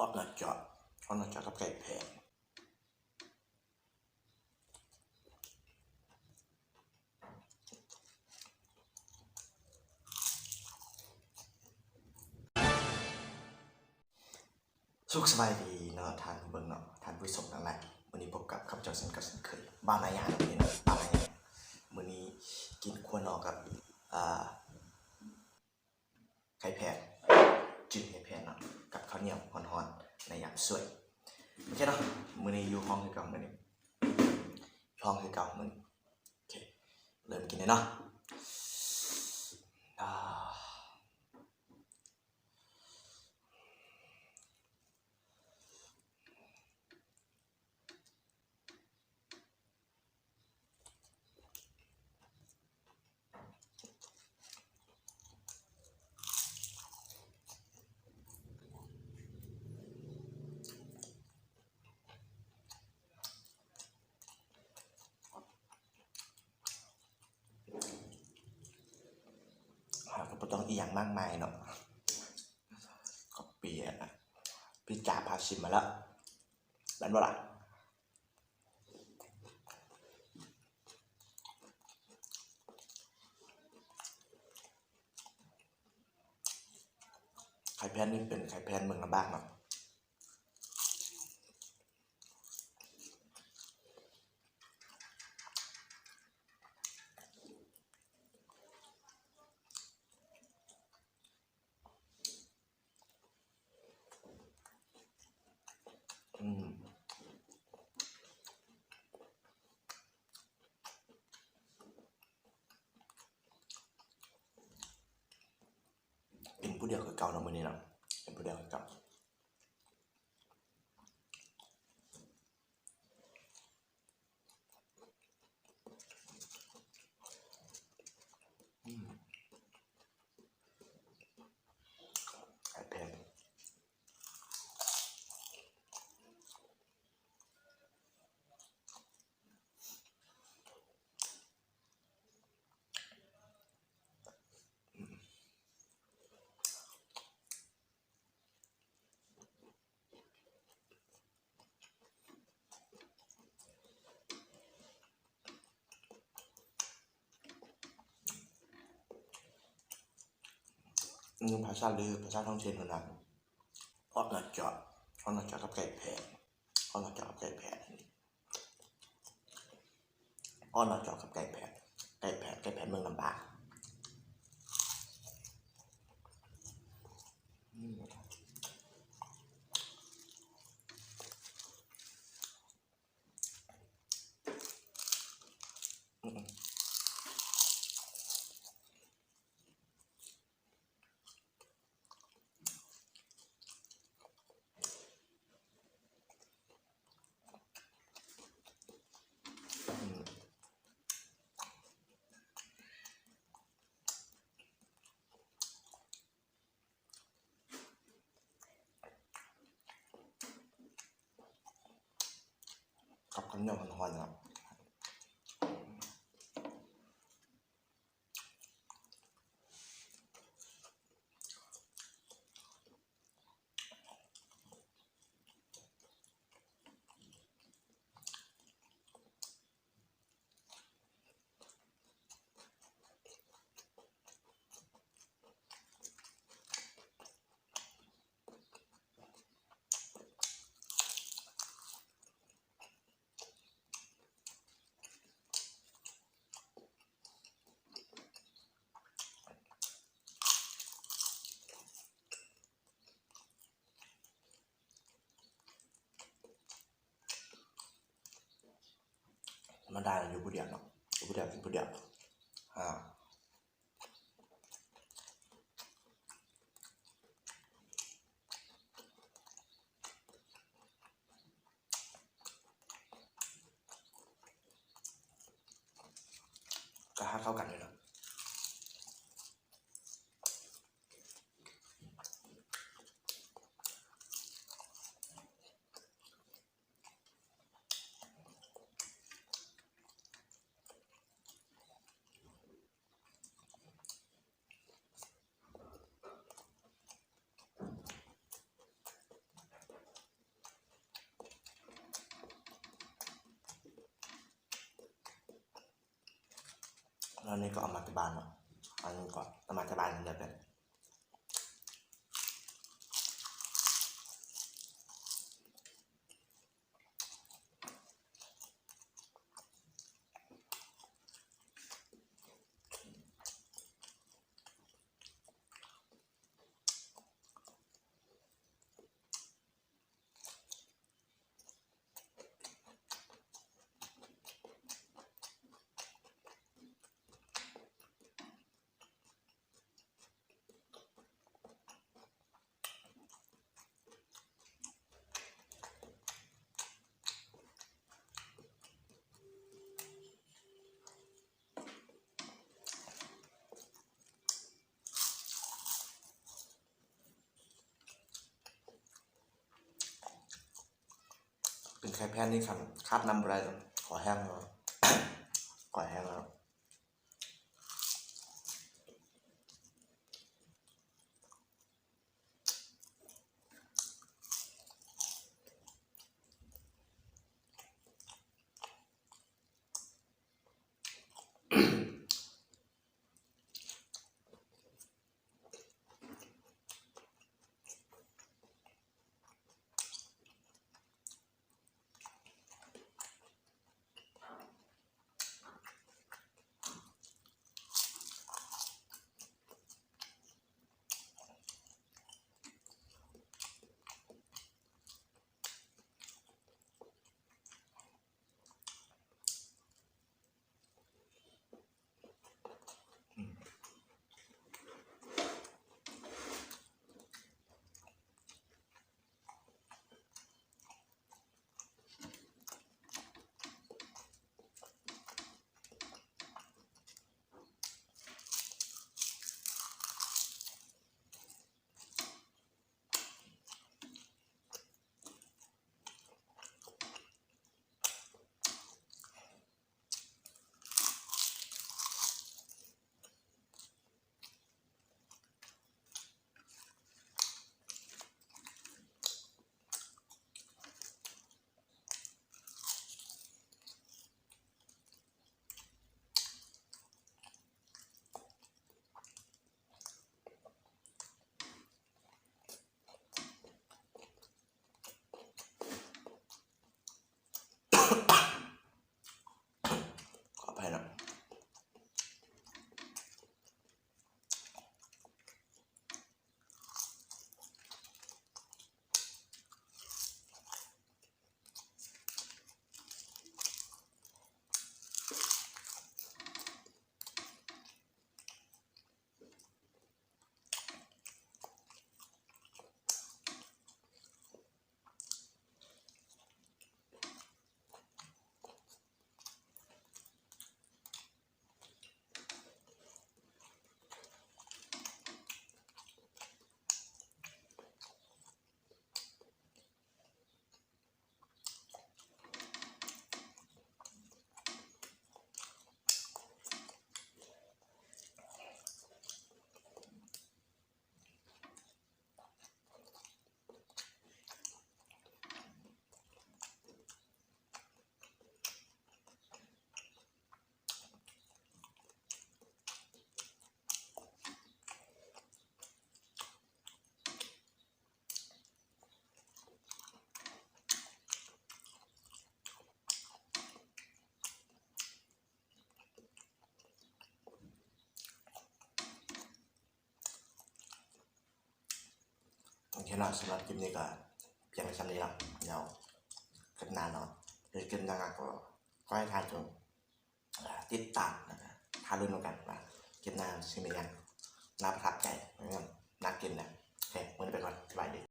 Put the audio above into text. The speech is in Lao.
ອອກນອກຈອກ ອອກນອກຈອກກັບໄກ່ແພະ. ສຸກສະບາຍດີເນາະ ທ່ານຜູ້ເບິ່ງເນາະ ທ່ານຜູ້ຊົມທັງຫຼາຍ. ມື້ນີ້ພົບກັບຂ້າພະເຈົ້າເຊັ່ນເກົ່າເຊັ່ນເຄີຍ ບ່າວນາຍາງ ມື້ນີ້ເນາະ ບ່າວນາຍາງ. ມື້ນີ້ກິນຂົ້ວໜໍ່ກັບ ອ່າ ໄຂ່ແພະ ຈື້ໄຂ່ແພະເນາະ ກັບເຂົ້າໜຽວຮ້ອນໆ ໃນຍາມສວຍ. ໂອເຄເນາະ ມື້ນີ້ຢູ່ຫ້ອງຄືເກົ່າ ມື້ນີ້ຢູ່ຫ້ອງຄືເກົ່າມື້ນີ້. ໂອເຄ ເລີ່ມກິນເລີຍເນາະ. ອາ ເຮົາກໍບໍ່ຕ້ອງອີ່ຫຍັງມາກມາຍເນາະ ກໍເປີດ ອາ ພິດຈາພາຊິມມາແລ້ວ ແມ່ນບໍ່ລະ? ໄຂ່ແພະນີ້ເປັນໄຂ່ແພະເມືອງລຳບາກເນາະ. ອືມ ກິນຜູ້ດຽວຄືເກົ່າເນາະ ມື້ນີ້ເນາະ ກິນຜູ້ດຽວຄືເກົ່າ. ອືມ ໄຂ່ແພະ. ອືມ ພາສາລື ພາສາທ້ອງຖິ່ນເພິ່ນວ່າ ອອກນອກຈອກ ອອກນອກຈອກກັບໄກ່ແພະ ອອກນອກຈອກກັບໄກ່ແພະ. ອ້ອນອກຈອກກັບໄກ່ແພະ ໄກ່ແພະ ໄກ່ແພະເມືອງລຳບາກ. ອືມ ອືມ. ກັບເຂົ້າໜຽວຮ້ອນໆ ເນາະ. ທຳມະດາຢູ່ຜູ້ດຽວເນາະ ຢູ່ຜູ້ດຽວ ກິນຜູ້ດຽວ ອາ. ກໍຫາເຂົ້າກັນຢູ່ເນາະ. ອື ອັນນີ້ກໍເອົາມາຈາກບ້ານເນາະ ອັນນີ້ກໍເອົາມາຈາກບ້ານເຊັ່ນດຽວກັນ. ເປັນໄຂ່ແຜ່ນນີ້ຄັນຄາບນ້ຳບໍ່ໄດ້ ຂໍແຫ້ງແລ້ວ ຂໍແຫ້ງແລ້ວ. ຂໍອະໄພເນາະ. ໂອເຄເນາະ ສຳລັບຄລິບນີ້ກໍພຽງສ່ຳນີ້ເນາະ ດຽວຄລິບໜ້າເນາະ ຫຼືຄລິບໜ້າກໍຂໍໃຫ້ທ່ານຈົ່ງ ອ່າ ຕິດຕາມ ແລ້ວກໍຖ້າລຸ້ນນຳກັນວ່າຄລິບໜ້າຊິມີຫຍັງໜ້າປະທັບໃຈ ໜ້າກິນນະ. ໂອເຄ ມື້ນີ້ໄປກ່ອນ ສະບາຍດີ.